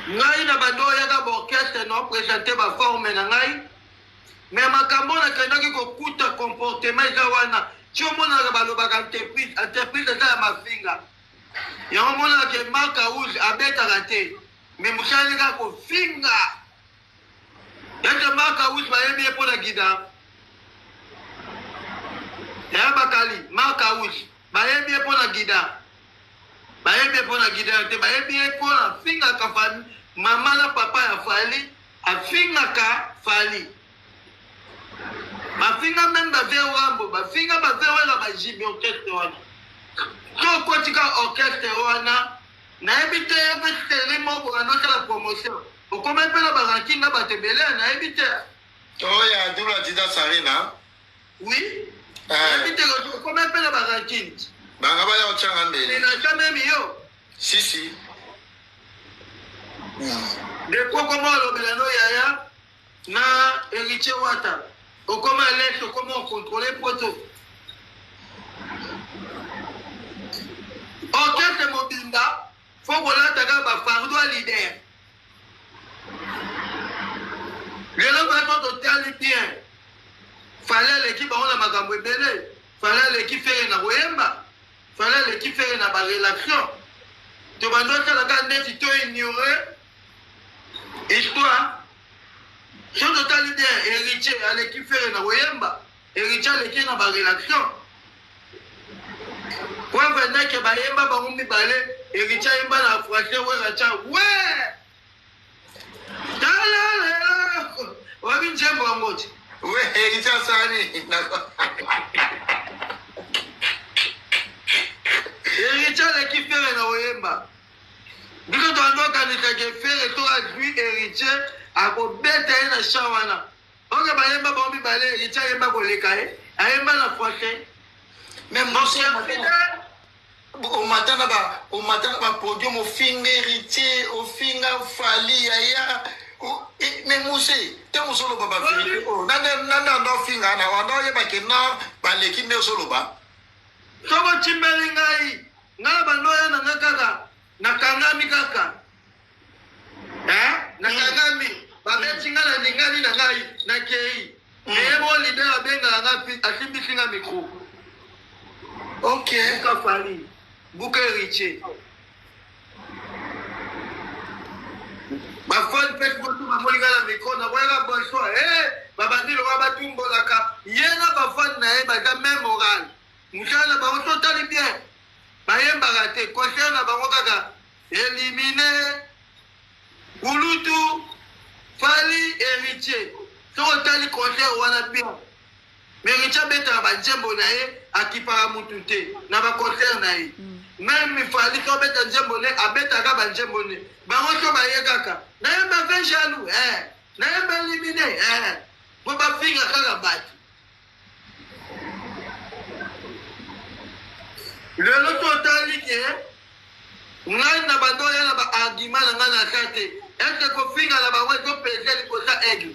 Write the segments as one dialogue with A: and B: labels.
A: Ngai na bando oyaka ba orchestre na presenter ba forme na ngai. Mais makambo nakendaki kokuta comportement eza wana. Ti omonaka balobaka entreprise, entreprise eza ya mafinga. Yango omonaka ke Marc House abetaka te. Mais mosala nde kaka kofinga. Ete Marc House bayebi ye mpo na guidar. Ya bakali Marc House bayebi ye mpo na guidar. Bayebi ye mpo na guidar te, bayebi ye mpo na afingaka famille, mama na papa ya Fally, afingaka Fally. Bafinga meme ba vieux Rambo, bafinga ba vieux Wera ba JB orchestre wana. So okoti ka orchestre wana, nayebi te yo mpe série moko bokanda osala promotion. Okomaki mpe na ba ranking na bato ebele, nayebi te.
B: Oh ya double Adidas Arena.
A: Oui. Nayebi te okomaki mpe na ba ranking.
B: Banga baya otyanga mbele.
A: Nacha meme yo.
B: Si si.
A: Ndeko okoma olobela no yaya na Héritier Wata. Okoma alerte, okoma ocontrole poto. Orchestre mobimba fo kolata kaka ba fardeau ya leader. Lelo bato totali bien. Fally aleki bango na makambo ebele. Fally aleki Ferre na koyemba. Fally aleki Ferre na ba relation. Tobandi osala kaka neti to ignore histoire. Soki totali bien, Héritier aleki Ferre na koyemba. Héritier aleki na ba relation. Preuve neke bayemba bango mibale, Héritier ayemba na français Werra tya we tala lelo oyebi nzembo yango ti
B: We Héritier asali.
A: Héritier aleki Ferre na koyemba. Biso toando okanisa ke Ferre to azwi Héritier akobeta ye na champ wana. Oke bayemba bango mibale, Héritier ayemba koleka ye, ayemba na français.
B: Mais omata na ba omata na ba podium ofinga Héritier, ofinga Fally yaya. Mais Mose, ntango ozoloba ba vérité oyo, nani nani anda ofinga na anda oyeba ke na baleki nde ozoloba.
A: Soki otimbeli ngai, ngai na bando oya na ngai kaka, nakangami kaka. Eh, nakangami. Babeti ngai na ningani na ngai, nakei. Eye bo leader abengaka ngai, asimbisi ngai micro.
B: Ok.
A: Buka Fally, buka Héritier. Bafani mpe kutu bamoni ngai na micro, nakoyaka bonsoir. Eh, babandi lokola batumbolaka. Ye na bafani na ye baza même moral. Mosala na bango so otali bien, bayembaka te. Concert na bango kaka éliminer Kulutu, Fally, Héritier. Soki otali concert wana bien, mais Héritier abetaka banzembo na ye, akipaka mutu te na ba concert na ye. Même Fally so abeta nzembo ne, abetaka banzembo ne. Bango so baye kaka, nayemba vingt jaloux, eh, nayemba éliminé, eh, po bafinga kaka bato. Lelo totali ke ngai na bando oya na ba argument na ngai na sa te. Est-ce que kofinga na bango ezopese liboso ya aigle?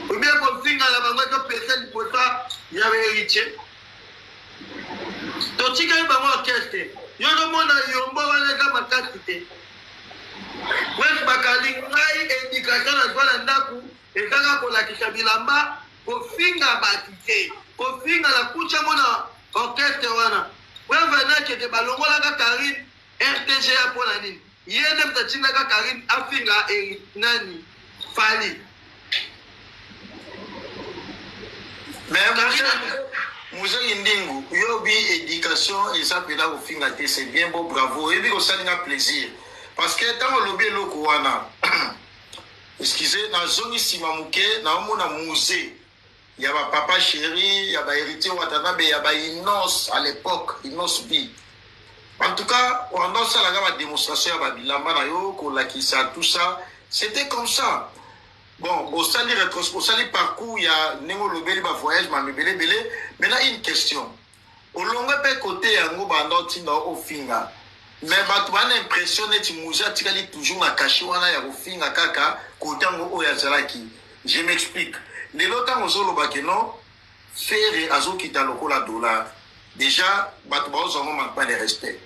A: Ou bien kofinga na bango ezopese liboso ya héritier? Totikali bango orchestre. Yo ozomona yombo wana eza makasi te. Prince Bakali, ngai education nazwa na ndako eza kaka kolakisa bilamba, kofinga bato te. Kofinga na kutia ngo na orchestre wana. Preuve nake te balongolaka Karine RTGA mpo na nini? Ye nde moto atindaka Karine afinga eri nani Fally.
B: Mais Muzali Ndingu, yo bi éducation eza pena kofinga te, c'est bien beau, bravo. Oyebi kosali nga plaisir. Parce que ntango olobi eloko wana, excusez, nazongi nsima moke, naomona musée ya ba papa chéri, ya ba héritier Watanabe, ya ba Innos à l'époque, Innos B. En tout cas, on osalaka ba démonstration ya ba bilamba na yo, kolakisa tout ça, c'était comme ça. Bon, osali retros, osali parcours ya ndenge olobeli ba voyage ma mebele ebele. Maintenant une question. Olongwe pe côté yango banda otinda ofinga. Mais bato bana impression neti Mouza atikali toujours na cachet wana ya kofinga kaka côté yango oyo azalaki. Je m'explique. Lelo ntango ozoloba ke non, Ferre azokita lokola dollar. Déjà, bato bazozwa ngo manquement de respect.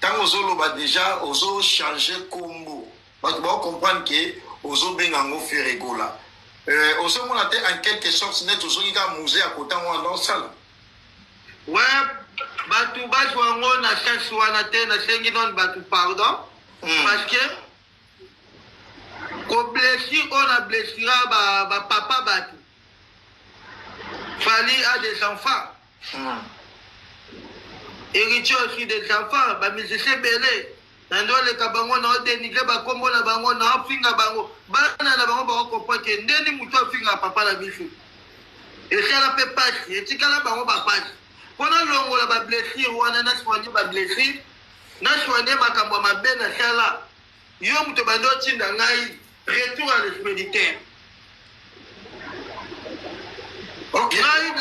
B: Ntango ozoloba déjà, ozochanger kombo, bato baocomprendre ke ozobenga yango Ferre Gola. Ozomona te, en quelque sorte, neti ozongi kaka musée ya kotango wana osala.
A: Ouais, bato bazwa yango na chance wana te. Nasengi nano bato pardon, parce que koblessure oyo na blessura bapapa bato. Fally a des enfants, Héritier aussi des enfants, bamusicien ebele. Na nde oleka bango na odénigrer bakombo na bango, na ofinga bango, bana na bango bakocomprendre ke ndeni motu afinga papa na biso. Esala mpe pasi, etikala bango bapasi. Mpo nalongola bablessure wana, nasoigner bablessure, nasoigner makambo ya mabe nasala. Yo moto bandi otinda ngai retour à l'expéditeur. Ngai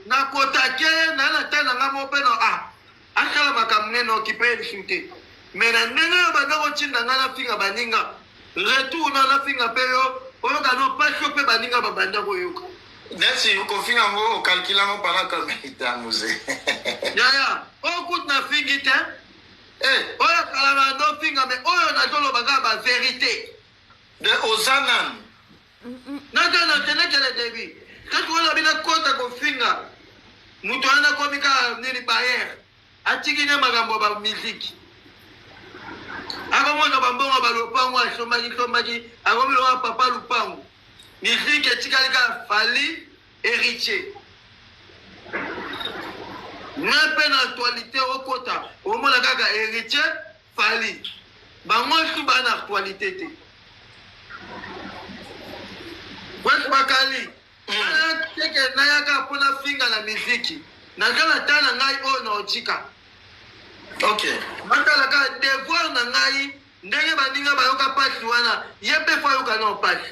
A: nakotake na na ta na ngai moko mpe na asala makambo nene, okipe ye lisusu te. Mais na ndenge oyo banda kotinda ngai nafinga baninga, retour na nafinga mpe yo, oyoka no pasi oyo mpe baninga babanda koyoka.
B: Neti kofinga yango, ocalculer yango pendant combien de temps, Mzee?
A: Yaya, oyo kutu nafingi te. Oyo kala na ndofinga, mais oyo nazoloba kaka bavérité.
B: De oza nani?
A: Naza na tenekele début. Soki olobi nakota kofinga moto wana, nakomi kaka nini, bayer atiki ne makambo ya bamiziki, akomona bambongo balopango asombaki sombaki, akomi lokola papa lupango. Miziki etikali kaka Fally, Héritier. Nga mpe na actualité, okota omona kaka Héritier, Fally. Bango su baa na actualité te. Prince Bakali teke nayaka mpo nafinga na miziki, naza na ta na ngai oyo na otika. Natalaka devoir na ngai, ndenge baninga bayoka mpasi wana, ye mpe fo ayoka nao mpasi.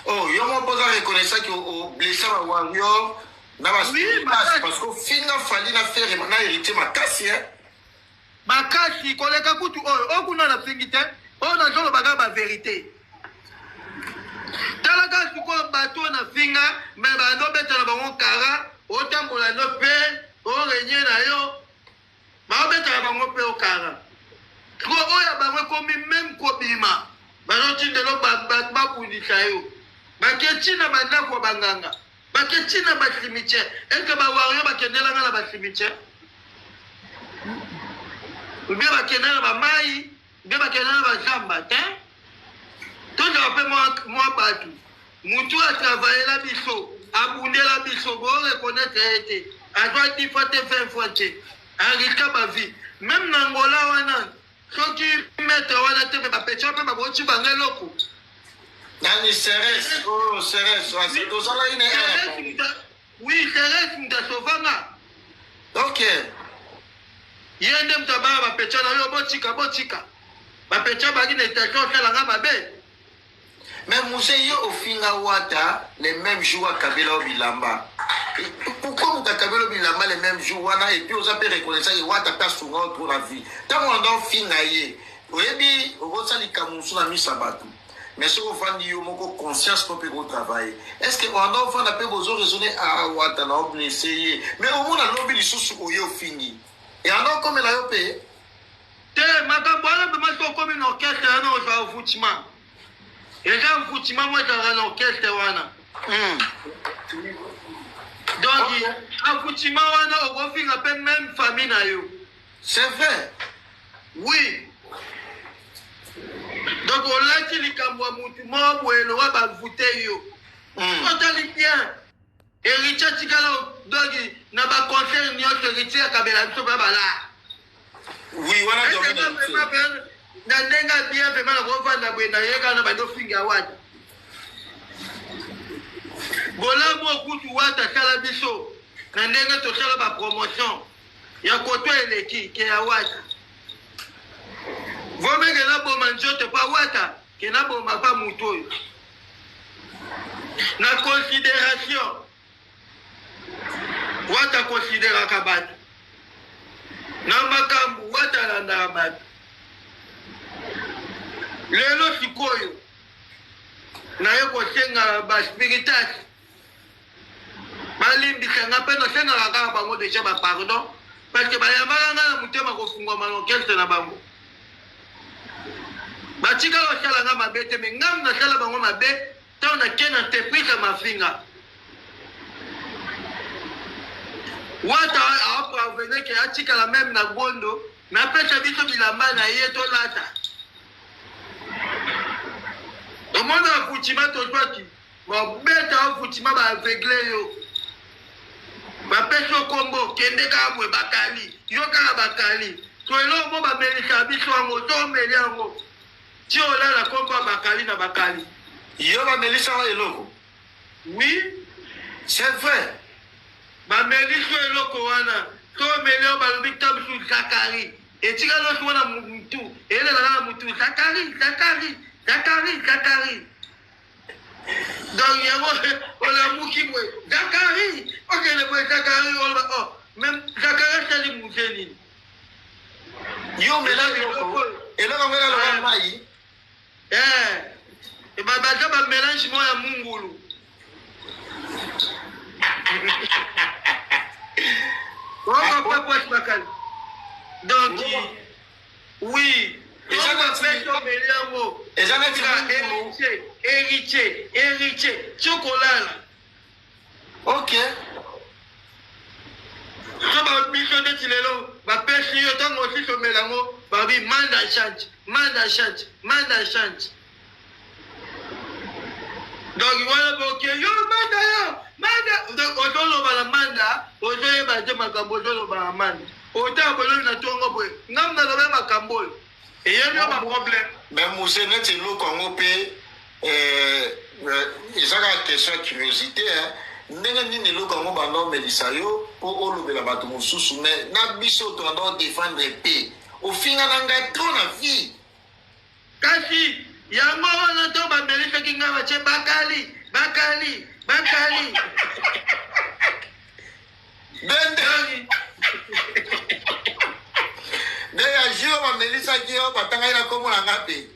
B: Oh, yo moko mpoza reconnaissaki oblesser ba warrior na
A: Oui, makasi.
B: parce que ofinga Fally na Ferre na Héritier makasi, eh?
A: Makasi koleka kutu oyo. Oyo kuna nafingi te, oyo nazoloba kaka bavérité. Tala kaka sikoyo, bato oyo nafinga, mais bandobeta na bango kara, otambola no mpe orenye na yo, baobetaka bango mpe okara. Sikoyo oyo ya bango ekomi même kobima, bazotindelo babundisa yo, bake ntina bandako ya banganga, bake ntina bacimetière. Eke bawario bakendelanga na bacimetière, mpe bakende na bamai, mpe bakende na bazamba te. Tozala mpe mwa bato. Motu atravaillera biso, abundela biso, boreconnaître ye te. Azwa 10 fois te, 20 fois te, arisquer bavie. Même na Ngola wana, soki maître wana te, mpe bapetio mpe baboti bango eloko.
B: Nani? Ceres? Oh, Ceres tozalaki na
A: Oui, Ceres moto asovanga. Ye nde moto abaya bapetio na yo. Botika, botika bapetio baki na intention osalanga mabe.
B: Mais Mzee, yo ofinga Wata le même jour akabela yo bilamba. Pourquoi moto akabela yo bilamba le même jour wana, et puis oza mpe reconnaissant ye, Wata mpe asunga yo trop na vie, ntango wanda ofinga ye, oyebi okosala likambo mosusu na miso ya bato, mais soki ofandi yo moko, conscience mpo mpe kotravailler, est ce que wanda ofanda mpe bozo raisonner: "Ah, Wata na oblesser ye"? Mais omona lobi lisusu oye ofingi, eyanda okomela yo mpe.
A: Te, makambo wana mpema, soki okomi na orchestre wana, ozwa envoûtement. Eza envoûtement mo ezalaka na orchestre wana. Donc envoûtement wana, okofinga mpe même famille na yo.
B: C'est vrai.
A: Oui, donc olati likambo ya mutu moko boye, lowa bavoute yo. Otali bien, Héritier atikala, donc na baconcert nyonso Héritier akabela biso mpe bala.
B: Oui, wana domaine.
A: Na ndenge ya bien, vraiment, nakovanda boye, nayeka na bandi ofinga Wata. Bolamu okutu Wata asala biso na ndenge tosala bapromotion ya koto eleki ke ya Wata. Vomeke naboma nzoto pa Wata ke naboma pa mutu oyo na considération. Wata considéraka bato na makambo, Wata alandaka bato. Lelo sikoyo naye kosenga baspiritas balimbisa nga, mpe nasengaka kaka bango déjà bapardon. Parce que bayambaka nga na motema kofungwama na orchestre na bango. Batikala kosala nga mabe te, mais nga nasala bango mabe ntango nake na entreprise ya mafinga. Wata aparvenir ke atikala meme na gondo, mais apesa biso bilamba na ye tolata. Omona afutima tozwaki babeta afutima ba aveugle yo, bapesi yo kombo kende kaka boye, bakali yo kaka bakali to eloko mo bamelisaka biso yango tomeli yango ti olala kombo ya bakali na bakali.
B: Yo bamelisaka eloko?
A: Oui.
B: C'est vrai.
A: Bamelisi yo eloko wana tomeli yo, balobi ta mosusu Zakari etikali osi wana mutu eyelelaka na mutu Zakari, Zakari, Zakari, Zakari. Donc yango olamuki boye Zakari, okende boye Zakari, oloba oh même Zakari asali muse nini?
B: Yo omela eloko, eloko yango elaloka mai.
A: Baza bamélange moko ya mungulu. Oka bakali. Donc oui, omeli yango.
B: Eza neti
A: héritier, héritier, héritier tiokolala.
B: Ok.
A: So biso neti lelo bapesi yo, ntango osisi omela yango, babi manda chante, manda chante, manda chante. Donc wana boke yo manda, yo manda. Donc ozoloba na manda, ozoyeba te makambo ozoloba na manda. Ota bololi na ntongo boye, ngam naloba makambo oyo eyebi yo baproblème.
B: Mais muse, neti eloko yango mpe eza kaka question ya curiosité, ndenge nini eloko yango banda omelisa yo mpo olobela bato mosusu? Mais na biso tobanda odéfendre mpe ofinga na ngai trop na vie.
A: Kasi yango wana to bamelisaki ngai, batie bakali, bakali, bakali.
B: Ndende nde ya jour bamelisaki yo, batangaki na nkombo na nga mpe.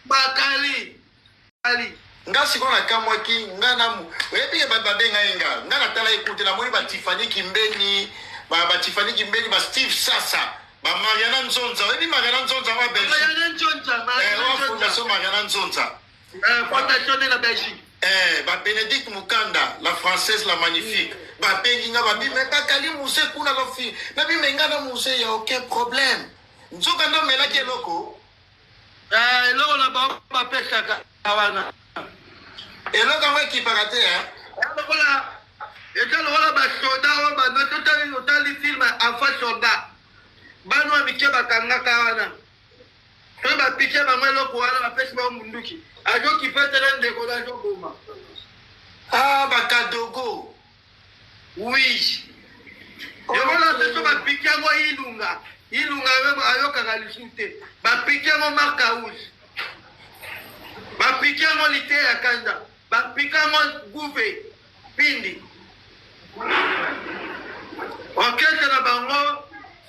A: Bakali ali.
B: Nga sikoyo nakamwaki nga na oyebi ke bato babengai nga, nga natala ekute, namoni batifani Kimbeni, batifani Kimbeni, ba Steve Sasa, bamariana Nzonza. Oyebi Mariana Nzonza wa Belgique?
A: Mariana Nzonza.
B: Wa fondation Mariana Nzonza.
A: Fondation de la Belgique.
B: Babénédicte Mukanda, la française, la magnifique, babengi nga, babi me bakali muse kuna lofi. Nabi me nga na muse ya aucun problème. Nzoka nde omelaki eloko.
A: Eloko na bango bapesaka wana.
B: Eloko yango ekipaka te.
A: Lokola eza lokola basoda oyo bano totali, otali film Enfant Soldat, bana ya mike bakangaka wana, soki bapike bango eloko wana, bapesi bango munduki, azokipe tele ndeko na azoboma.
B: Ah, bakadogo.
A: Oui, lokola soso bapike yango ilunga ilunga, ayokaka lisusu te. Bapike yango markaus, bapike yango lite ya kanda, bapike yango gouve pindi. Orchestre na bango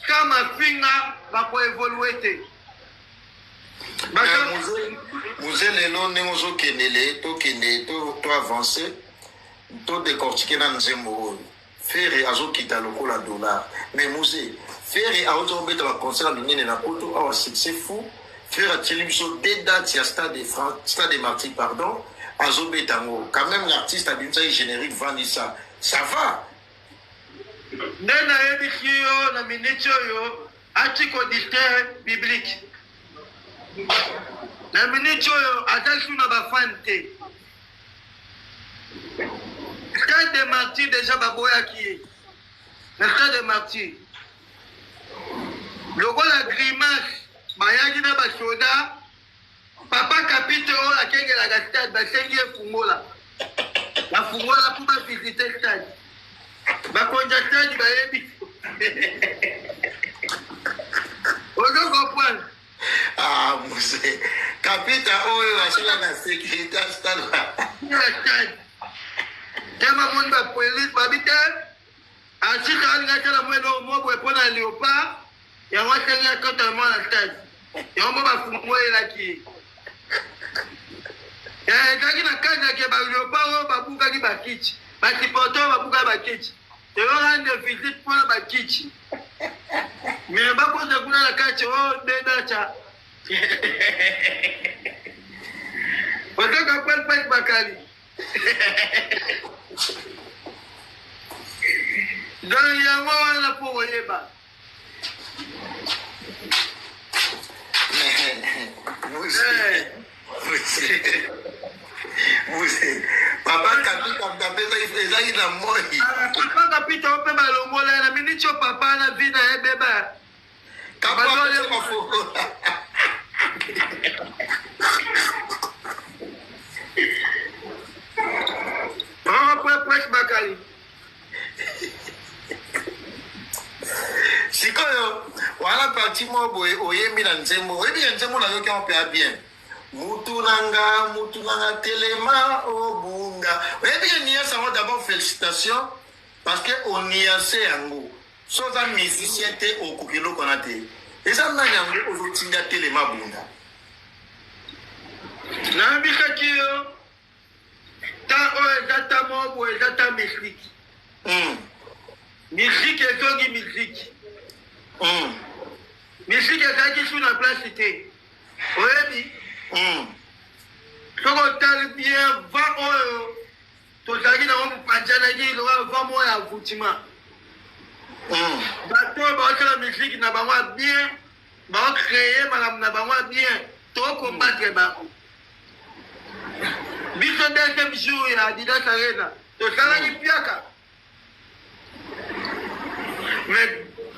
A: ka mafinga, bakoévoluer te.
B: Muze, lelo ndenge ozokendele, tokende to avance, todécortiquer na nzembo oyo. Ferre azokita lokola dollar. Mais muse, Ferre auti kobeta baconcert minene na Poto awa, succès fou. Ferre atieli biso deux dates ya Stade de France, Stade de Martyr, pardon, azobeta yango. Quand même l'artiste abimisaki générique vandisa, ça va.
A: Nde nayebisi yo, na miniti oyo ati kodistraire public, na miniti oyo aza su na bafan te. Stade de Martyr déjà baboyaki ye na Stade de Martyr lokola grimace. Bayaki na basoda, papa kapite oyo akengelaka stade, basengi ye fungola, bafungola mpo bavisite stade. Bakonza stade bayebi, ozo comprendre?
B: Ah, muse, kapita oyo asala na sécurité ya stade.
A: Ya stade te, bamoni bapolice, babi te, artiste alingi asala mwa eloko mo boye mpo na Léopard. Yango asengi akota mwa na stade yango mpo bafungoyelaki ye. Ezalaki na kati yake baléopard oyo babukaki bakiti, basupporter oyo babukaki bakiti, eyo rendre visite mpona bakiti. Mais bakota kuna na kati o dedacha ozoka palpal bakali. Donc yango wana mpo koyeba.
B: Papa Kapita mtapesa ezaki na moi.
A: Papa Kapita ope balongola na miniti oyo papa na vi na ye beba. Papa Prince Bakali.
B: Sikoyo wana parti moko boye oyembi na nzembo, oyebi ya nzembo nayoki yango mpe bien. Mutu na nga, mutu na nga telema obunda. Oyebi ke nuance yango, d'abord félicitation parce que onuance yango. So oza musicien te, okoki eloko wana te. Eza nani yango ozotinda telema bunda?
A: Nayebisaki yo ta oyo eza ta moko boye, eza ta mystique. Musique ezongi musique. Musique ezalaki su na place te. Oyebi? Soki otali bien va oyo tozalaki nango mopanzanaki lokola va moko ya avoutement. Bato oyo baosala musique na bango ya bien, baocreye makambo na bango ya bien, tocombattre bango. Biso deuxième jour ya Adidas Arena tosalaki piaka, mais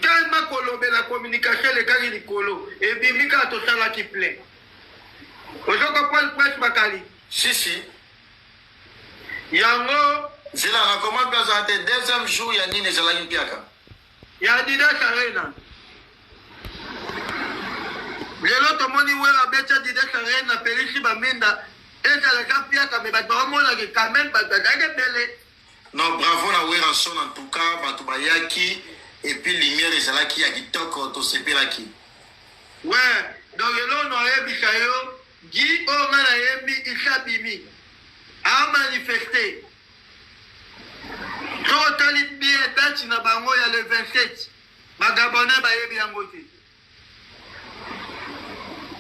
A: tellement kolobela communication elekaki likolo, ebimi kaka tosalaki plein. Ozo comprendre, Prince Bakali?
B: Si si.
A: Yango
B: Nzela na koma place wana te. Deuxième jour ya nini ezalaki mpiaka?
A: Ya Adidas Arena. Lelo tomoni Wera abeti Adidas Arena, apelisi baminda, ezalaka mpiaka, mais bato baomonaki quand même bato bazalaki ebele.
B: Non, bravo na Werrason en tout cas, bato bayaki et puis lumière ezalaki ya kitoko, tosepelaki.
A: Ouais, donc eloko nayebisa yo Guy, oyo nga nayebi isa bimi amanifeste. Soki otali bien date na bango ya le 27, bagabonais bayebi yango te.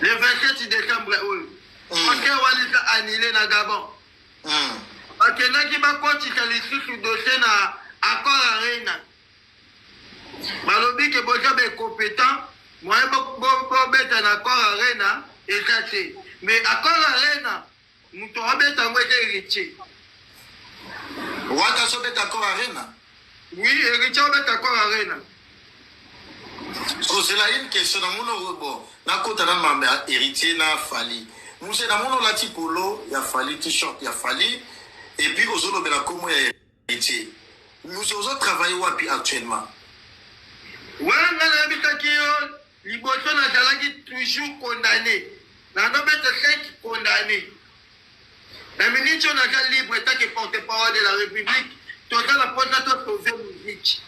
A: Le 27 décembre oyo, concert wana eza annulé na Gabon. Bakendaki bakotisa lisusu dossier na Accor Arena, balobi ke boza baincompétent, moyen bobeta na Accor Arena eza te. Mais Accor Arena, moto abeta yango eza Héritier.
B: Wata azobeta Accor Arena?
A: Oui, Héritier obeta Accor Arena.
B: Kozela une question, namoni oyo bon, nakota na mambe ya Héritier na Fally. Muse, namoni olati polo ya Fally, t-shirt ya Fally, et puis ozolobela kombo ya Héritier. Muse, ozotravaille wapi actuellement?
A: Wana nga nayebisaki yo liboso, nazalaki toujours condamné, nazobeta 5 condamné. Na miniti oyo naza libre tant que porte parole de la République. Toza na mposa tosauve musique,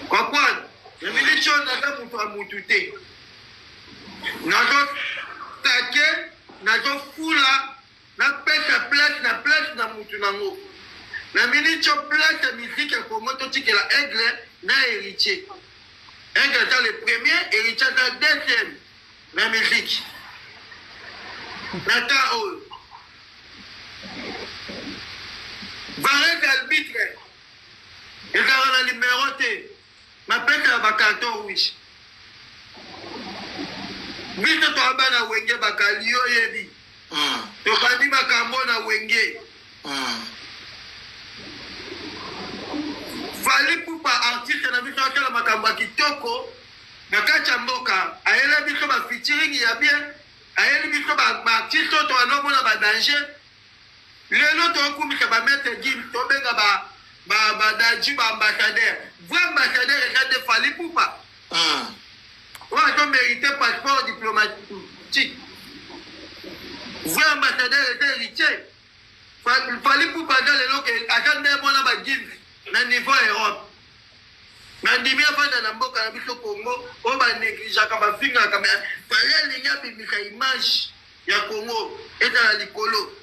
A: comprendre. Na miniti oyo naza moto ya mutu te, nazotake, nazofula, napesa place na place na mutu nango. Na miniti oyo place ya musique ya Congo totikela Aigle na Héritier. Aigle aza le premier, Héritier aza deuxième na musique na temps oyo. Varese arbitre ezalaka na numero te, bapesaka bacarton rouge. Biso toa bana Wenge, bakali yo oyebi. Tobandi makambo na Wenge. Fally Ipupa, artiste na biso, asala makambo ya kitoko na kati ya mboka. Ayela biso bafeaturing ya bien, ayeli biso baartiste oyo toanomona badanger. Lelo tokumisa bamaître Gims, tobenga badadju baambassadeur. Vrai ambassadeur eza nde Fally Ipupa oyo azomérite passeport diplomatique. Vrai ambassadeur eza Héritier. Fally Ipupa aza lelo ke aza nde mwana bagims na niveau ya Europe. Na ndimi avanda na mboka na biso Congo oyo banégligeaka, bafingaka, mais Fally alingi abimisa image ya Congo ezala likolo.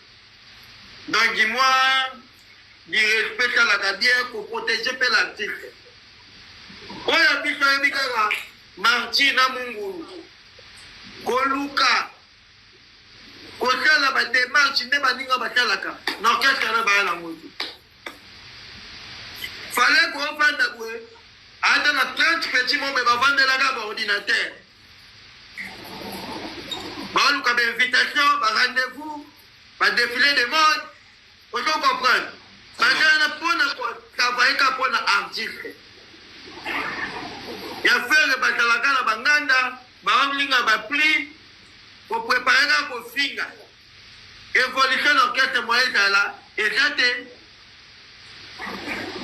A: Donc moi du respect esalaka bien, koprotéger mpe l'artiste. Oyo ya biso ayebi kaka marti na mungulu koluka kosala bademarche nde baninga basalaka na orchestre na baya nango te. Fale kofanda boye ata na 30 petit mobe bavandelaka baordinateur, baluka bainvitation, barendez-vous, badéfilé de mode. Ozo comprendre? Baza na mpona kotravaille ka mpona artiste ya Ferre, bazalaka na banganda, baolinga bapli koprépare kaka kofinga. Évolution na orchestre moyen ezala eza te.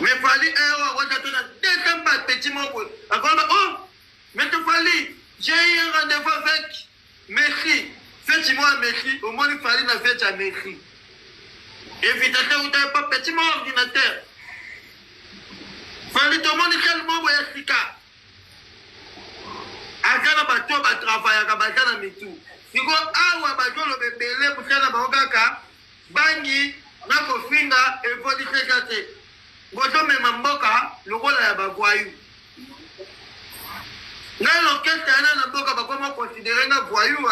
A: Mais Fally ero akoza to na 200 bapetit moko akoloba: "Oh, mais Fally, j'ai eu un rendez-vous avec Messi." Feti moko ya Messi, omoni Fally na feti ya Messi, invitation uta pa petit moko ordinateur. Fally tomoni sel moko ya sika aza na bato oyo batravayaka, baza na mitu. Sikoyo awa bazoloba ebele, mosala na bango kaka bangi na kofinga. Évolution eza te, bozomema mboka lokola ya bavoyou. Ngai na orchestre yana na mboka bakoma considérer nga voyou.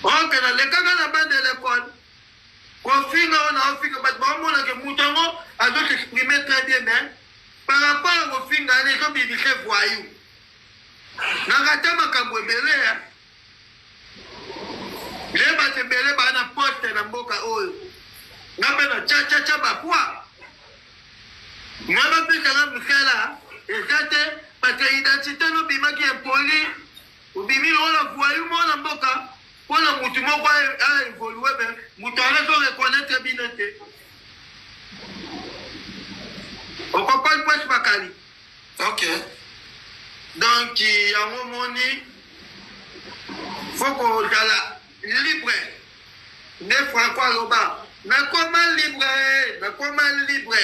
A: Ok, nalekaka na bande ya l'école kofinga oyo naofinga, bato baomonake moto yango azosexprime très bien, mais par rapport ya kofinga wana ezobimisa voyou. Nakata makambo ebele nde bato ebele baa na poste na mboka oyo. Nga mpe na tchatchatcha bapoi nga bapesanga mosala eza te, parce que identité nobimaki impoli, obimi lokola voyou moko na mboka. Mpona motu moko aévolue, mais moto wana azo reconnaître bino te. Ocomprendre, Prince Bakali?
B: Ok.
A: Donc yango moni faut kozala libre. Nde Franco aloba: "Nakoma libre, nakoma libre."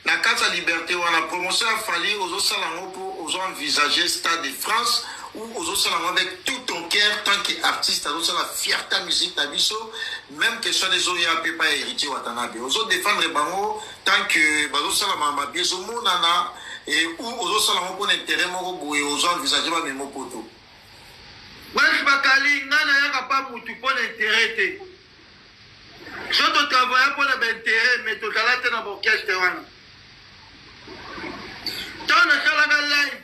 B: Na kati ya liberté wana, promotion ya Fally ozosala yango mpo ozo envisager Stade de France ou ozosala yango avec tout ton cœur tant que artiste azosala fierté ya musique na biso? Même question ezoya mpe pa ya Héritier Watanabe, ozodéfendre bango tant que bazosala makambo mabe ezomonana ou ozosala yango mpona intérêt moko boye, ozo envisage bamemo poto?
A: Prince Bakali, ngai nayaka pa mutu mpo na intérêt te. So totravailla mpo na baintérêt, mais tozala te na baorchestre wana. Ntango nasalaka live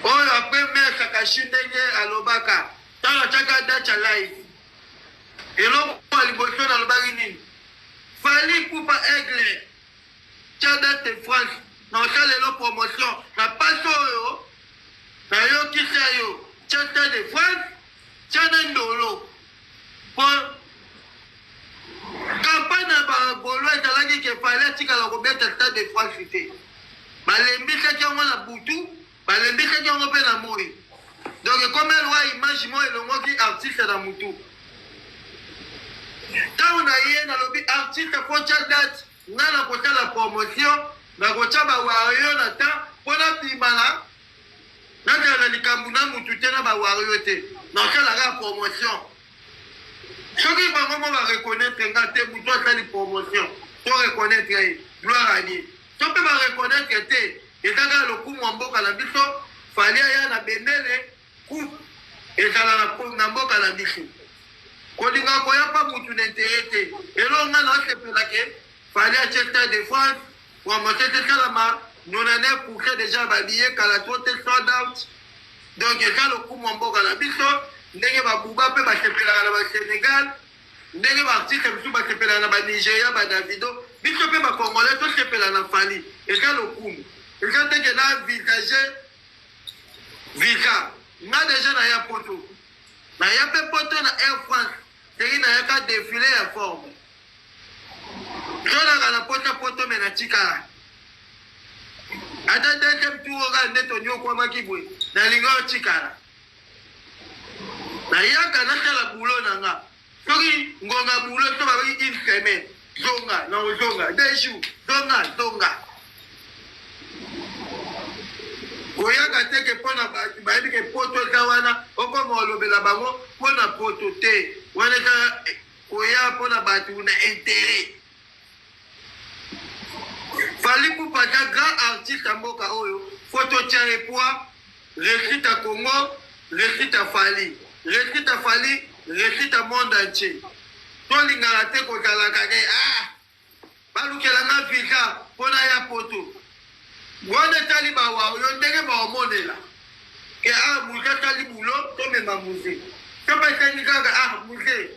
A: oyo après mare Sakashi, ndenge alobaka, ntango atiaka date ya live, eloko ya liboso nalobaki nini? Fally Ipupa Aigle, tia date de France na osala lelo promotion na pasi oyo nayokisa yo. Tia Stade de France, tia na ndolo, po campagne na bagolo ezalaki ke Fally atikala kobeta Stade de France te. Balembisaki yango na butu, balembisaki yango mpe na moi. Donc ekomi elwa image moko elongoki artiste na mutu. Ntango na ye nalobi artiste faut tia date, ngai na kosala promotion, nakotya bawario na temps mpo nabima na nazala na likambo na mutu te, na bawario te, nasalaka promotion. Soki bango mo bareconnaître nga te, mutu asali promotion to reconnaître ye, gloire à Dieu. So mpe bareconnaître te, eza kaka lokumu ya mboka na biso. Fally aya na bendele, coupe ezala na mboka na biso. Kolinga koya mpa mutu na intérêt te. Eloko nga na osepelake, Fally atie Stade de France, promotion esalama 99 % déjà, babillet kala trop te sold out. Donc eza lokumu ya mboka na biso, ndenge babuba mpe basepelaka na basénégal, ndenge baartiste mosusu basepelaka na banigeria, badavido, biso mpe bacongolais tosepela na Fally. Eza lokumu, eza ndenge na visage visa. Nga déjà naya poto, naya mpe poto na Air France, ndenge nayaka défilé ya forme. Tolaka na poto poto, mais natikala ata deuxième tour kaka nde tonyokwamaki boye. Nalingi otikala, nayaka nasala boulot na nga. Soki ngonga boulot so babaki une semaine zonga, na ozonga 2 jours, zonga zonga. Koyaka te ke mpona bato bayebi ke poto eza wana, okoma olobela bango mpona poto te. Wana eza koya mpona bato na intérêt. Fally Ipupa aza grand artiste ya mboka oyo, faut totia ye poids. Réussite ya Congo, réussite ya Fally, réussite ya Fally, réussite ya monde entier. Tolingana te kozalaka ke ah balukela nga visa mpo naya poto. Wana etali bawa yo ndenge baomonela ke ah muze asali bulo, tomema muze. So basengi kaka ah muze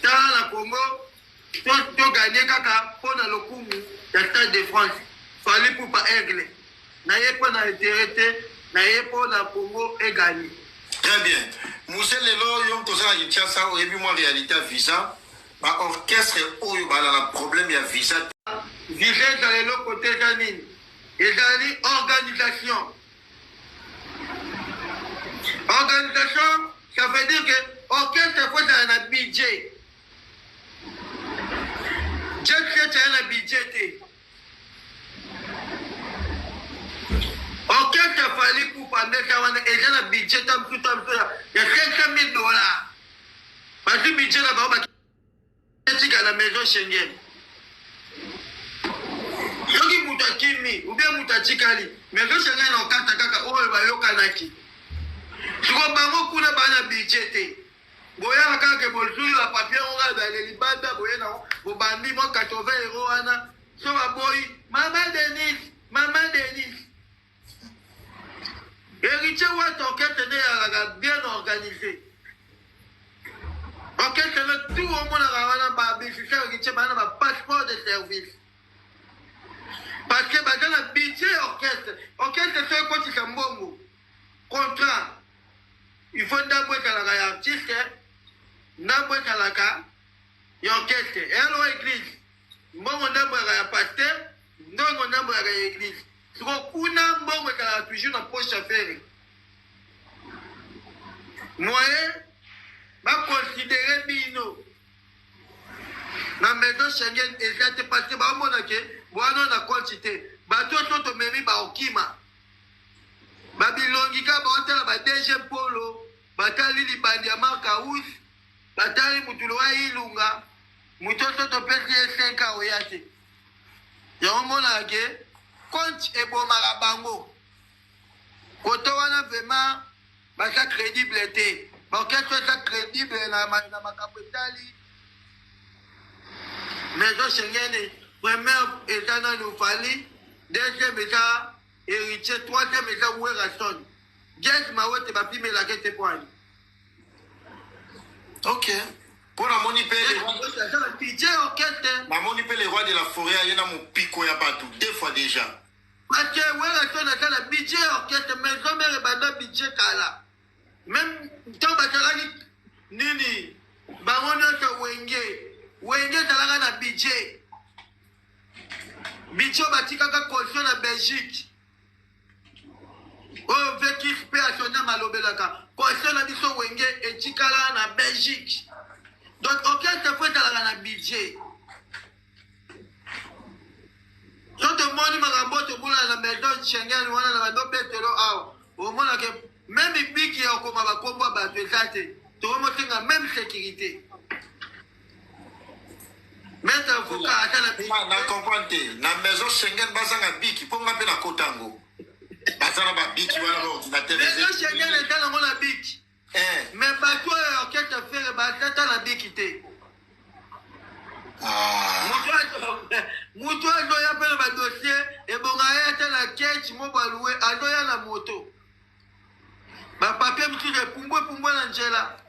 A: tala na Congo toganye kaka mpo na lokumu ya Stade de France. Fally Ipupa aigle na ye mpo na intérêt te, na ye mpo na Congo eganye.
B: Très bien. Muse, lelo yo toza na Kinshasa, oyebi mwa réalité ya visa, baorchestre oyo bala na problème ya visa.
A: Visa ezala eloko te. Eza nini? Ezali organisation. Organisation, ça veut dire que orchestre faut ezala na budget. Jet Set aya na budget te. Orchestre Fally Ipupa ndeka wana eza na budget ta mosusu, ta mosusu ya 500 000 $. Bazwi budget na bango, batika na maison Schengen. Soki moto akimi ou bien moto atikali, maison Schengen na okata kaka oyo bayokanaki. Siko bango kuna baa na budget te. Boyaka kaka ke bozwi bapapier yango kaka bale libanda, boye nango, bobandi mwa 80 euro wana. So baboyi, mama Denis, mama Denis, Héritier Wata, orchestre nde ezalaka bien organisé. Orchestre na tout omonaka wana, bamusicien Héritier baa na bapasseport de service parce que baza na budget orchestre. Orchestre so ekotisa mbongo, contrat, il faut ndambo ezalaka ya artiste, ndambo ezalaka ya orchestre. Eyalowa église, mbongo ndambo yaka ya pasteur, ndongo ndambo yaka ya église. Siko kuna mbongo ezalaka toujours na poche ya Ferre. Moyen baconsidérer bino na maison Schengen eza te, parce que baomona ke bwana na compte te. Bato oyo tomemi baokima babilongi kaka, baotala ba DG Polo, batali libandi ya Mark House, batali mutu wa Ilunga, moto oso topesi ye 5 ans oya te. Yango monaka ke compte ebomaka bango. Koto wana vraiment baza crédible te. Baorchestre eza crédible na makambo etali maison Schengen, première eza nanu Fally, deuxième eza Héritier, troisième eza Werrason. Gaz Mawete bapimelaka ete po ani.
B: Ok, mpo namoni mpe
A: aza na budget orchestre.
B: Namoni mpe le roi de la forêt aye na mopiko ya bato deux fois déjà.
A: Parce que Werrason aza na budget orchestre. Maison mère ebanda budget kala, même ntango bazalaki nini, bango nyonso Wenge. Wenge ezalaka na budget. Budget oyo batikaka caution na Belgique, oyo vekis mpe asonam alobelaka, caution na biso Wenge etikala na Belgique. Donc orchestre faut ezalaka na budget. So tomoni makambo oyo tomonana na maison Schengen wana na bando betelo awa, omonake même biki ya okoma bakombo ya bato eza te. Tokomosenga même sécurité, maître avocat ata na
B: Na comprendre te. Na maison Schengen bazanga biki? Mpo nga mpe nakota yango, baza na babiki wana, baordinateur.
A: Maison Schengen eza nango na biki, mais bato oyo ya orchestre Ferre batata na biki te. Moto azoya mpe na badossier, ebonga ye ata na ketch mo baluwe, azoya na moto, bapapier mosusu epumbwe epumbwe na nzela.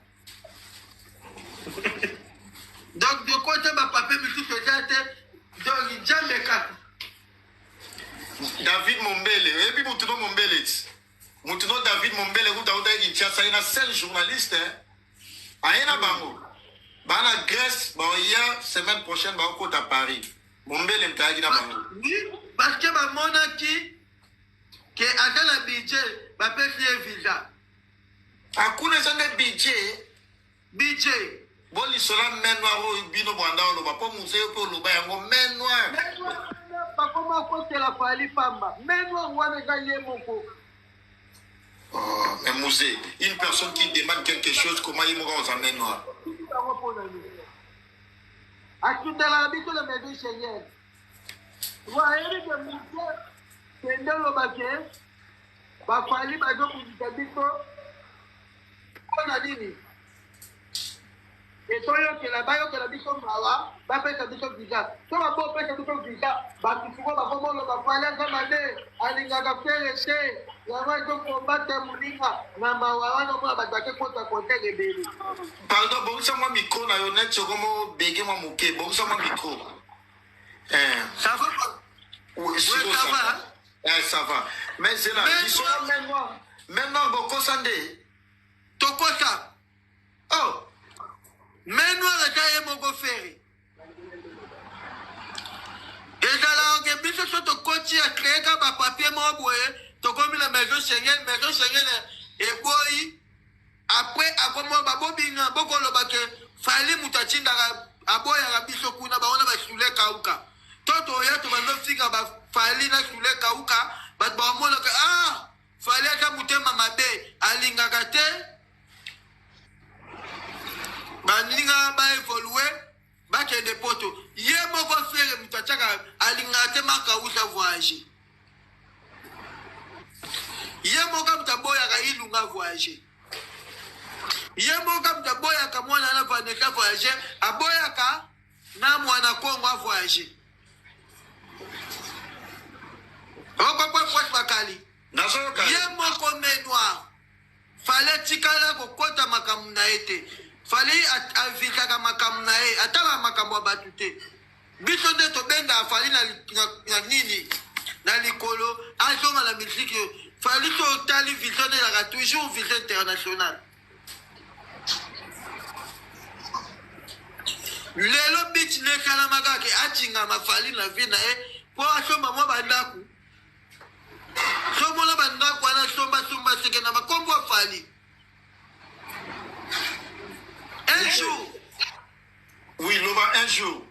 A: Donc dokota bapapier misusu eza te. Donc Nzambe kaka.
B: David Mombele, oyebi mutu no Mombele ti mutu no David Mombele kuta autaki Kinshasa, ye na seul journaliste aye na bango baa na Grèce, baoya semaine prochaine, baokota Paris. Mombele moto ayaki na bango.
A: Oui, parce que bamonaki ke aza na budget, bapesi ye visa.
B: Akuna eza nde budget.
A: Budget.
B: Bolisola main noire oyo bino bwanda oloba, mpo muse yo mpe oloba yango, main noire.
A: Bakoma kotela Fally pamba, main noire wana eza ye moko.
B: Oh, mais Moussé, une personne qui demande quelque chose, comment il mourra aux main noire?
A: Bango mpona nini atundelaka biso na maison Schengen? Wayebi ke moke kende oloba ke bafali bazobundisa biso mpo na nini? Etoyokela bayokela biso mawa, bapesa biso visa. So babopesa biso visa, bato sikoyo bakomoloba Fally aza mabe, alingaka Ferre te, yango ezokombate moninga na mawa wana. Omona bato bakekota concert ebele.
B: Pardon, bongisa mwa micro na yo neti okomo bege mwa moke, bongisa mwa micro. Eh.
A: Ça va?
B: Oui,
A: Oui, ça va.
B: Eh, ça va. Mais c'est là,
A: Mais
B: maintenant, bokosa nde.
A: Tokosa.
B: Oh,
A: Main noire eza ye moko Ferre. Ezalaka ke biso so tokoti ya créer ka bapapier moko boye, tokomi na maison Schengen, maison Schengen eboyi. Après akomo babobinga bokoloba ke Fally moto atindaka, aboyaka biso kuna, bango na basule kauka. To toya tobanda ofika bafali na sule kauka, bato bakomonaka ah, Fally aza motema mabe, alingaka te baninga baévolue, bakende poto. Ye moko Ferre moto atiaka, alingaka te makausa voyage. Ye moko moto aboyaka Ilunga voyage. Ye moko moto aboyaka mwana na Vanessa voyage, aboyaka na mwana Kongo avoyage. Okopwa poche bakali.
B: Nazoyoka.
A: Ye moko main noire, Fally atikala kokɔta makambo na ye te. Fally avikaka makambo na ye, atalaka makambo ya bato te. Biso nde tobendaka Fally na nini na likolo, azonga na musique. Fally so otali vision, ezalaka toujours vision internationale. Lelo bich nde esalama kaka atingama Fally na vie na ye mpo asomba mwa bandako. Somona bandako wana, sombasomba seke na bakombo ya Fally. Un jour,
B: Oui, loba un jour.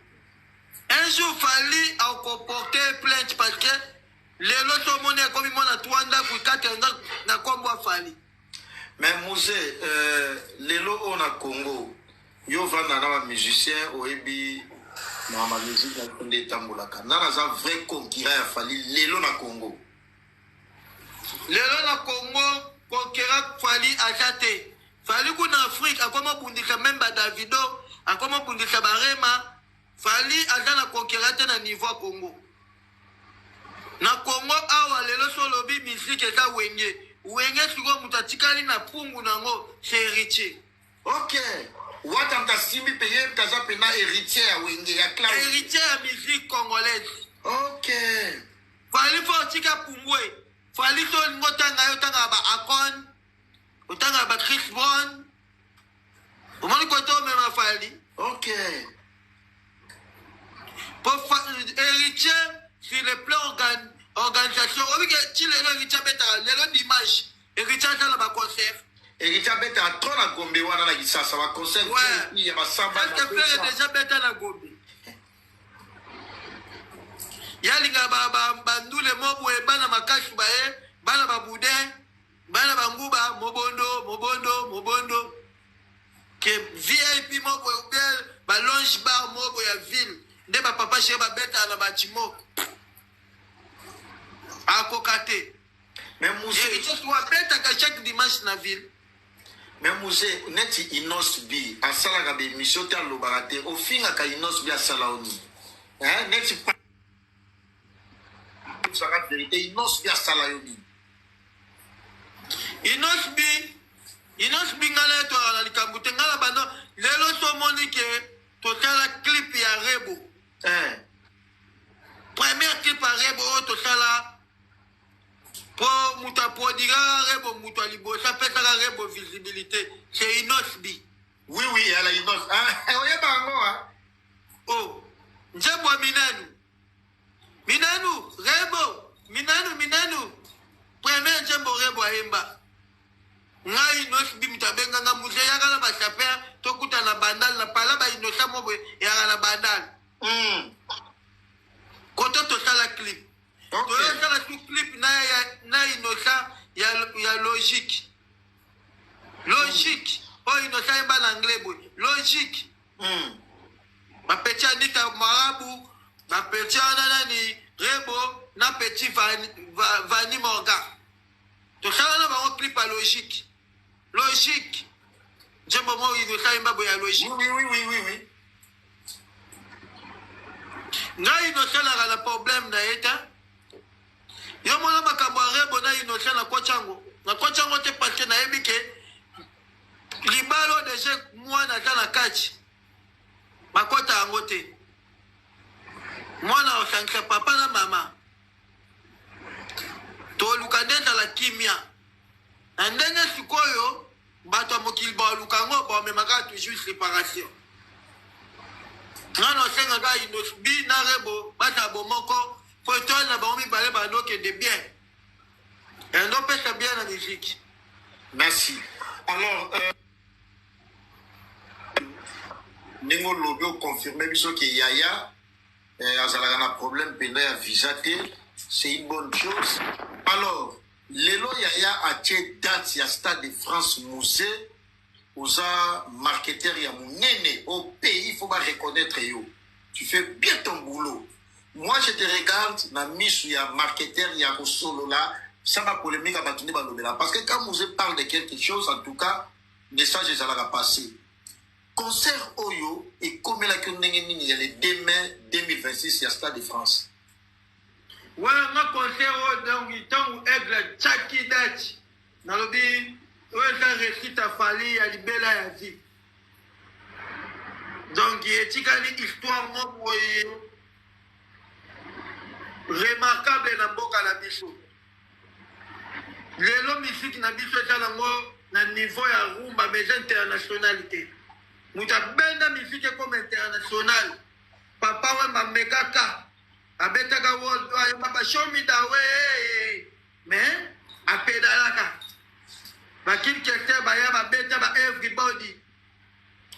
A: Un jour Fally akoporte plainte, parce que lelo tomoni akomi mwana 3 ndako, 4 ndako na kombo ya Fally.
B: Mais Muse, lelo oyo na Congo, yo vanda na bamusicien, oyebi na bamusique na biso nde etambolaka. Nga naza vrai concurrent ya Fally lelo na Congo?
A: Lelo na Congo, concurrent Fally aza te. Fally kuna Afrique akoma obundisa même baDavido, akoma obundisa barema. Fally aza na concurrent te na niveau ya Congo. Na Congo awa lelo, so olobi musique, eza Wenge. Wenge sikoyo moto atikali na pungu nango, c'est Héritier.
B: Ok, wata moto asimbi mpe ye moto aza mpena héritier ya Wenge ya clan.
A: Héritier ya musique congolaise. Fally fo otika pungwe. Fally so olingi otanga ye, otangaka ba Akon, otangaka ba Chris Brown. Omoni kote omema Fally. Po Héritier, sur le plan organisation, obike ti lelo Héritier abetaka. Lelo dimanche Héritier aza na baconcert.
B: Héritier abetaka trop na Gombe wana, na Kisasa, baconcert ya basamba.
A: Est-ce que Ferre déjà beta na Gombe? Yalinga bandule mo boye, bana makasi baye, bana baboudin, bana banguba, mobondo mobondo mobondo, ke VIP mo boye ou bien balounge bar mo boye ya ville nde bapapa chéri babetaka na batimo, akoka te.
B: Mais Muse,
A: Héritier so abetaka chaque dimanche na ville.
B: Mais Muse, neti Innoss'B asalaka baémission te, alobaka te, ofingaka Innoss'B, asala o nini? Hein, neti saka vérité, Innoss'B asala yo nini?
A: Innoss'B, Innoss'B, ngai na ye toyaka na likambo te. Ngai na bando lelo tomoni ke tosala clip ya Rebo. Première clip ya Rebo oyo tosala, po moto aproduiraka Rebo, moto ya liboso apesaka Rebo visibilité, c'est Innoss'B.
B: Oui, ala Innos. Ah, oyeba yango, ah.
A: O nzembo ya minanu minanu, Rebo minanu minanu, premier nzembo Rebo ayemba, ngai Innoss'B moto abenganga: "Muse, yaka na basaper, tokuta na Bandal na pala bainosa mo boye, eyaka na Bandal." Koto tosala clip. Toyosala su clip na Inosa ya logique, logique oyo Inosa yemba na anglais boye, logique. Bapeti Anita Marabu, bapeti wana nani. Rebo na petit Vani, Vani Morgan. Tosala na bango clip ya logique. Logique. Nzembo moko Innocent ayemba boye ya logique.
B: Oui.
A: Ngai Innocent naka na problème na ye te. Yo mona makambo ya Rebo na Innocent na koti yango. Na koti yango te parce que nayebi ke libala oyo deja mwana aza na kati. Bakota yango te. Mwana osangisa papa na mama. Toluka nde ezala kimia. Na ndenge sikoyo bato ya mokili baluka yango bamemaka toujours separation. Nga nasenga kaka Innoss'B na Rebo bazala bomoko po etoile na bango mibale bando okende bien. Endo pesa bien na musique.
B: Merci. Alors, ndenge olobi oconfirme biso ke yaya azalaka na problème mpenza ya visa te, c'est une bonne chose. Alors lelo yaya atie date ya Stade de France. Musée oza marketeur ya monene au pays, il faut ba reconnaître yo, tu fais bien ton boulot. Moi, je te regarde na misu ya marketeur ya kosolola sans ba polémique ya bato nde balobela, parce que quand Musée parle de quelque chose, en tout cas message ezalaka passé. Concert oyo ekomelaki yo ndenge nini ya le 2 mai 2026 ya Stade de France?
A: Wana nga concert oyo, donc ntango Aigle atiaki date, nalobi oyo eza réussite ya Fally ya libela ya vie. Donc etikali histoire moko boye remarquable na mboka na biso. Lelo musique na biso eza nango na niveau ya rumba, mais eza international te. Moto abenda musique ekoma international, Papa Wemba amekaka, abetaka world, ayemba ba "Show me the way", mais apedalaka. Bakin Kester baya babeta ba "Everybody",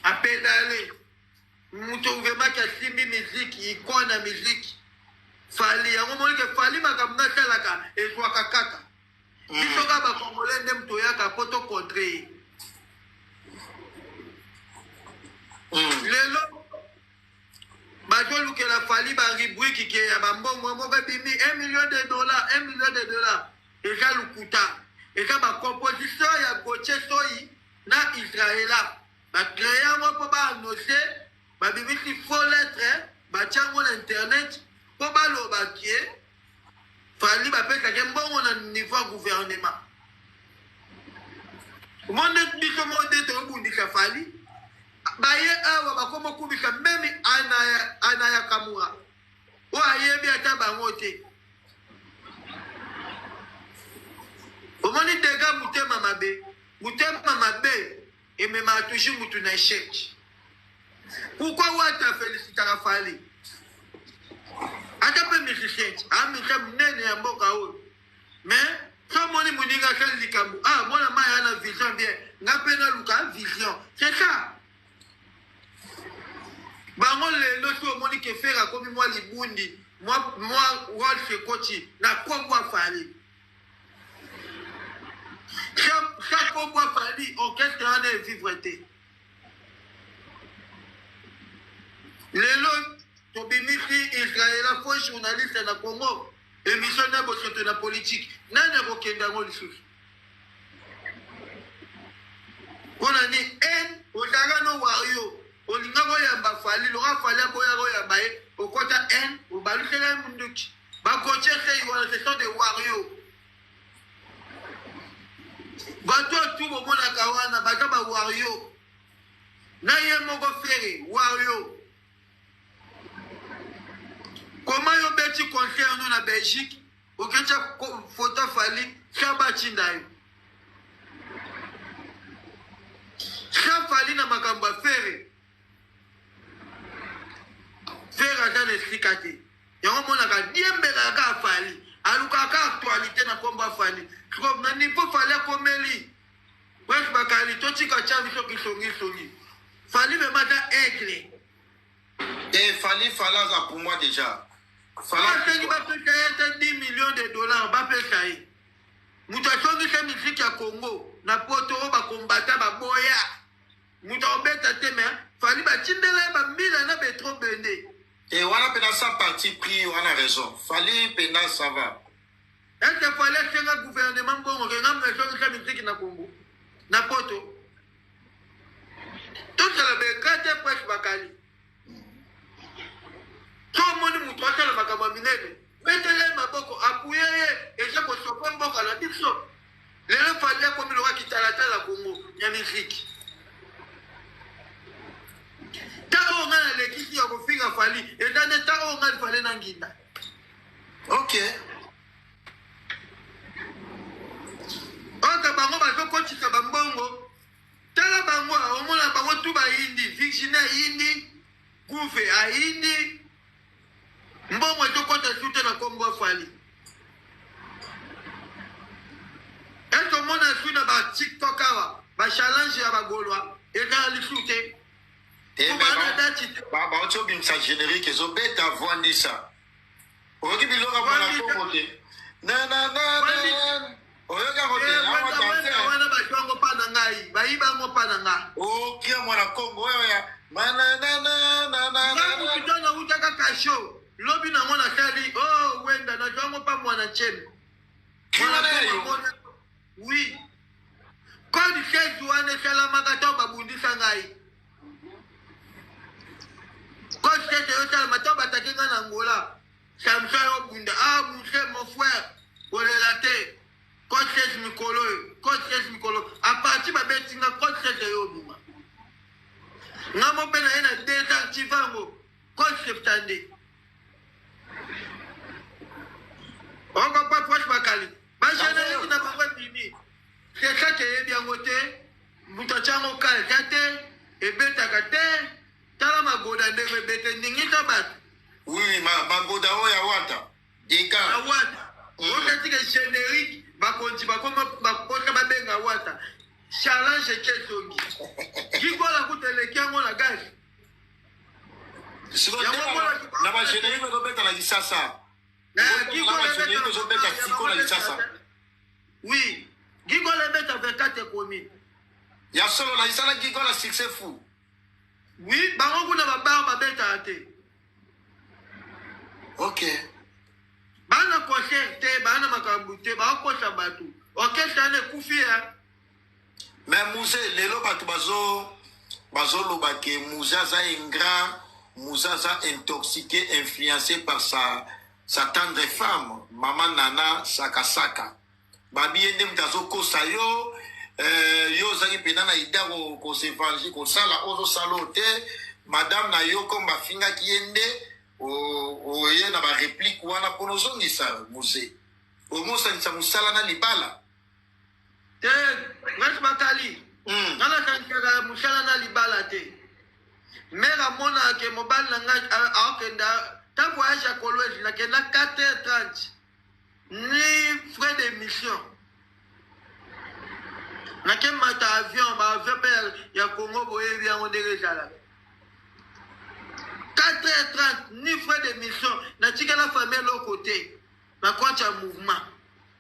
A: apedale. Moto vraiment asimbi musique, icône ya musique, Fally. Yango moni ke Fally makambo nasalaka ezwaka kaka biso kaka bacongolais nde moto oyaka po tocontre ye. Lelo bazolukela Fally barubrique ke ya bambongo moko ebimi 1 million de dollars, 1 million de dollars. Eza lukuta, eza bacomposition ya Gautier Soi na Israela. Bacréer yango mpo baannonce, babimisi faux lettre, batia yango na internet mpo baloba ke Fally bapesaki mbongo na niveau ya gouvernement. Monde biso moko nde tobundisa Fally. Baye awa bakoma okubisa meme ana ya Kamura oyo ayebi ata bango te. Omoni dega motema mabe, motema mabe ememaka toujours mutu na échec. Pourquoi Wata félicitaka Fally? Ata mpe musicien, amusicien monene ya mboka oyo, mais so omoni moninga asali likambo, ah, mwana mai aya na vision bien, nga mpe naluka vision, c'est ça. Bango lelo so omoni ke Ferre akomi mwa libundi, mwa Rolls ekoti na kombo ya Fally. Sa kombo ya Fally, orchestre wana evivre te. Lelo tobimisi Israela faux journaliste na Congo, émission na bosoto na politique. Nani akokende yango lisusu? Mpona ni n ozalaka no wario, olingaka oyamba Fally. Loka Fally aboyaka oyamba ye, okota n obalusela ye munduki. Bakotie sei wana, ce sont des wario. Bato oyo tu bomonaka wana baza bawario. Na ye moko Ferre wario. Koma yo beti concert no na Belgique, oketya photo Fally sa batinda yo sa Fally na makambo ya Ferre. Ferre aza na esika te. Yango omonaka diembelaka kaka Fally, alukaka actualité na nkombo ya Fally. Na niveau Fally akomeli, bref, bakali totika tia biso kisongisongi. Fally vraiment aza aigle.
B: Et Fally, Fally aza pour moi déjà.
A: Asengi bapesa ye ata 10 millions de dollars, bapesa ye. Moto asongisa musique ya Congo na poto oyo bakombata baboya, moto akobeta te, mais Fally batindela ye bambila na betro bende.
B: E wana mpena sa parti pris, wana raison. Fally mpena ça va.
A: Ete Fally asenga gouvernement mbongo ke nga nazongisa miziki na Congo na poto. Tozala beka te presse bakali. So omoni moto asala makambo ya minene, betela ye maboko, apuye ye, eza kosope mboka na biso. Lelo Fally akomi lokola kitalatala Congo ya miziki. Ntango oyo ngai nalekisi ya kofinga Fally, eza nde ntango oyo ngai Fally na nginda.
B: Ok.
A: Oka bango bazokotisa bambongo, tala bango, omona bango tu bayindi, Virginie ayindi, Gouve ayindi, mbongo ezokota su te na kombo ya Fally. Ete omona su na ba TikTok awa, ba challenge ya bagolwa ezala lisu te.
B: Eh,
A: Po bana dati te.
B: Bauti obimisa générique ezobeta vwandisa. Oyoki biloko ya mwana Kongo te. Na na na na. Oyoki yango te.
A: Eh,
B: Awa
A: wenda wenda
B: danse.
A: wana bazwa yango mpa na ngai, bayiba yango mpa na nga.
B: Okia mwana Kongo oyo ya na na na na na na
A: Ngai
B: na.
A: motu to nautaka kasho lobi nango nasali oh wenda nazwa yango mpa mwana nchemi.
B: Kima
A: Mwana
B: na
A: Kongo
B: yo.
A: amoni oui code 16 wana esalamaka ntango babundisa ngai. Code 16 eyosalama ntango batake ngai na Angola. Samson ayobunda ah muse mon frère kolela te. Code 16 mikolo oyo, code 16 mikolo aparti babeti nga code 16 eyobima. Nga mo mpe na ye na 2 ans tivango code 72. Oko pa proche bakali. Ba générique na bango ebimi. C'est ça que eyebi yango te. Moto atya yango ka eza te, ebetaka te. Tala magoda ndenge ebete ningisa bato.
B: Oui, oui, ma magoda oyo ya wata. Deka.
A: Ya wata. Otatika générique bakonzi bakoma bakota babenga wata. Challenge eke ezongi. Gigola kuta eleki yango na gaz.
B: Sikoyo
A: Yango
B: te
A: mona
B: na ba générique ezobeta na Kisasa.
A: Na
B: Na
A: Gigola
B: ba générique ezobeta sikoyo na Kisasa.
A: Oui. Gigola ebeta 24 communes.
B: Ya solo na Kisasa Gigola succès fou.
A: Oui, bango kuna ba bar babetaka te.
B: Ok.
A: Bana concert te, bana makambo te, bakokosa bato. Orchestre wana ekufi ya.
B: Mais Muse, lelo bato bazo bazoloba ke Muse aza ingrat, Muse aza intoxiqué, influencé par sa sa tendre femme, maman Nana Sakasaka. Babi ye nde moto azokosa yo, yo ozalaki mpena na ida ko se venger, kosala ozosala oyo te, madame na yo comme bafingaki ye nde oye na ba réplique wana mpona ozongisa Muse. Omosangisa mosala na libala.
A: Te, Prince Bakali. Nga nasangisaka mosala na libala te. Mère amonaka ke mobali na ngai akenda ta voyage ya Kolwezi nakenda 4h30 ni frais de mission. Nakemata avion, ba avion pe ya Congo boyebi yango ndenge ezalaka. 4h30 ni frais de mission, natikela famille eloko te na compte ya mouvement.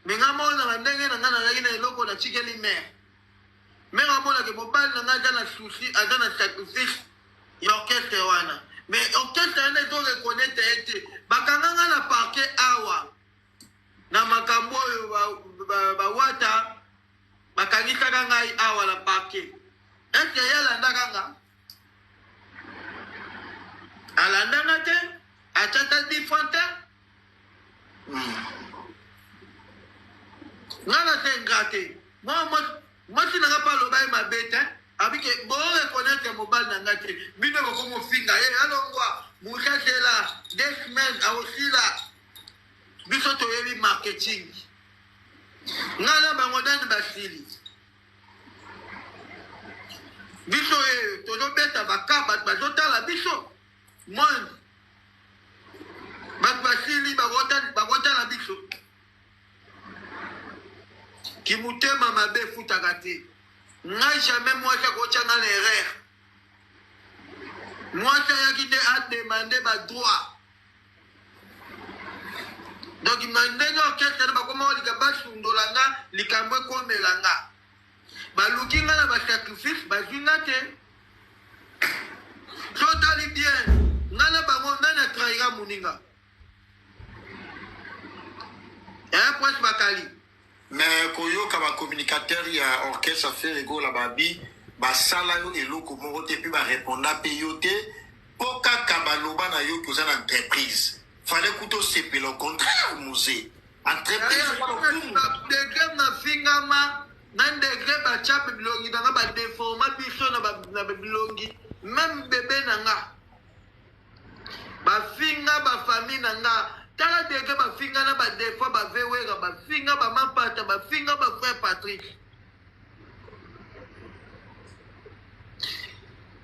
A: Mais nga monaka ndenge na nga nazalaki na eloko natikeli mère. Mère amonaka mobali na nga aza na souci, aza na sacrifice ya orchestre wana. Mais orchestre wana ezo reconnaître ye te. Bakanga nga na parquet awa na makambo oyo bawata bakangisaka ngai awa na parquet. Est-ce que ye alandaka nga? Alandanga te, atiata 10 francs te. Nga na se ingrat te. Mwasi na nga mpe aloba ye mabe te. Abike bo reconnaître mobali na nga te. Bino bokomofinga ye alongwa musasela 2 semaines aosila. Biso toyebi marketing. Nga na bango nani basili. Biso tozobeta baka bato bazotala biso. Monde bato basili bakotala biso. Kimutema mabe efutaka te. Ngai jamais mwasi akotya nga na erreur. Mwasi ayaki nde ademande ba droit. Donc na ndenge orchestre na bakoma kolika basundola nga likambo ekomela nga. Baluki nga na ba sacrifice bazwi nga te. So otali bien. Ngai na bango nani atrahira moninga? Eh, Prince Bakali.
B: Mais koyoka ba communicateur ya orchestre Ferre Gola babi basala yo eloko moko te puis ba reponda pe yo te po kaka baloba na yo que oza na entreprise. Fallait kutu osepela au contraire Muze. Entreprise eza lokumu.
A: Degre nafingama na ndegre batya bilongi na nga badeforma biso na bilongi meme bebe na nga bafinga bafamille na nga tala degre bafinga na badefo bavewera bafinga bamapata bafinga bafrère Patrick.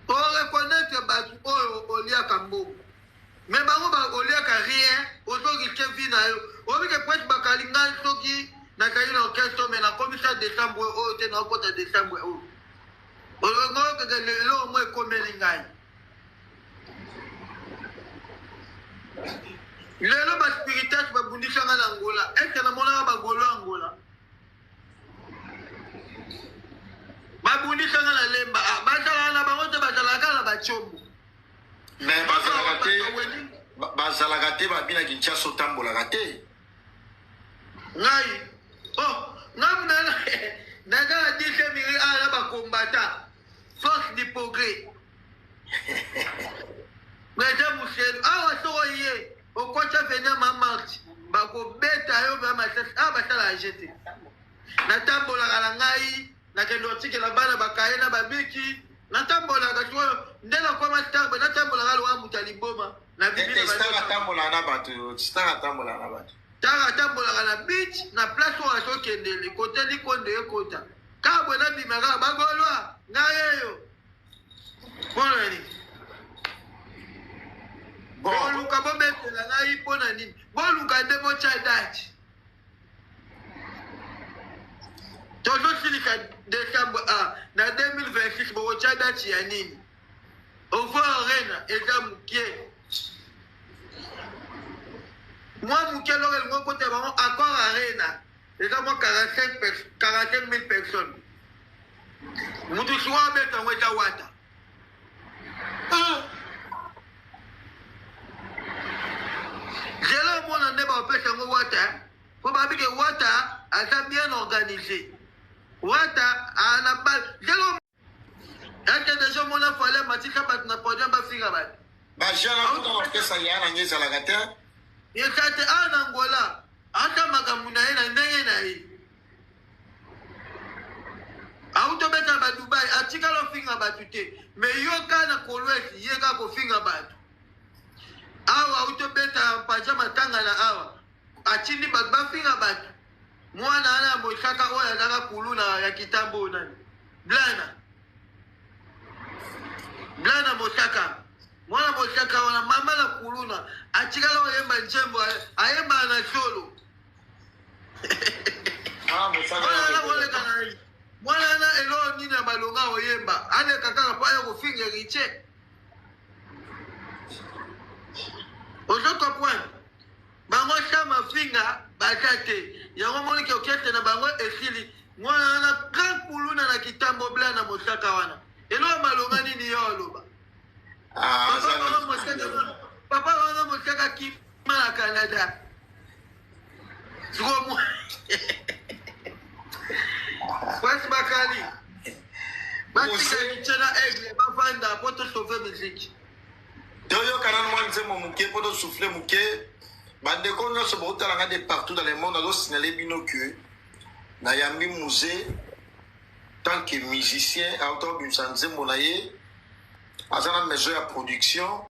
A: Oreconnaitre bato oyo oliaka mbongo mais bango oliaka rien, ozorisque vie na yo. Oyebi ke Prince Bakali, ngai soki nazali na orchestre mais nakomisa décembre oyo te, naokota décembre oyo olongokeke lelo mo ekomeli ngai lelo. Baspiritas babundisanga na Angola ete namonaka bagolo Angola babundisanga na Lemba. Ah, bazalaka na bango te, bazalaka na batiombo.
B: Mais bazalaka te, bazalaka te. Babi na Kinshasa otambolaka te.
A: Ngai, oh, ngai naza na 10 miri awa na bakombata force du progrès. Président Muselu awa, soko ye okotya venia ma marche, bakobeta yo mpe masasi awa. Basala age te. Natambolaka na ngai, nakende otikela bana bakaye na babiki. Natambolaka sikoyo nde nakoma star boye, natambolaka lowa moto ya liboma na bibi na
B: Star atambolaka na bato, star atambolaka na bato.
A: Tala, atambolaka na beach na place oyo azokendele kote likonde ekota kaka boye, nabima kaka bagolwa ngai eyo mpona nini?
B: Bon.
A: Boluka bobetela ngai mpona nini? Boluka nde botya date. Tozosilisa décembre a na 2026, bokotya date ya nini? Ovo Arena eza mokie, mwa moke. Eloko elingi okota bango Accor Arena eza mwa 45 000 personnes. Mutu sikoyo abeta yango eza Wata. Zela omona nde bapesa yango Wata, mpo babike Wata aza bien organisé. Wata ana ba zela ake deja omona Fally matisa bato na podium, bafinga bato.
B: Bajana kuna orchestre ya nange ezalaka te.
A: Eza te. Awa na Angola ata makambo na ye na ndenge na ye autobeta ba Dubai, atikala ofinga bato te. Mais yo ka na Kolwezi, ye kaka kofinga bato. Awa autobeta mpaja matanga na awa, atindi bato bafinga bato. Mwana wana ya Mosaka oyo azalaka kuluna ya kitambo oyo nani, Blana, Blana Mosaka, mwana Mosaka wana, mama na kuluna, atikala oyemba nzembo, ayembaka na solo.
B: Ah, Mosaka.
A: Mwana wana koleka na ye, mwana wana eloko nini ya malonga oyemba? Aleka kaka mpo aya kofinga Héritier. Ozo comprendre? Bango sa mafinga baza te. Yango moniki orchestre na bango esili. Mwana wana grand kuluna na kitambo, Bla na Mosaka wana, eloko malonga nini yo aloba?
B: Ah,
A: papa wana Mosaka, papa wana Mosaka kima na Canada. Sikoyo Prince Bakali batika Héritier na Aigle bavanda po tosauve musique.
B: Toyoka nanu mwa nzembo moke mpo tosouffle moke. Bandeko nyonso botalanga de partout dans le monde, azosignale bino ke nayambi Muze tant que musicien auta obimisa nzembo na ye, aza na maison ya production.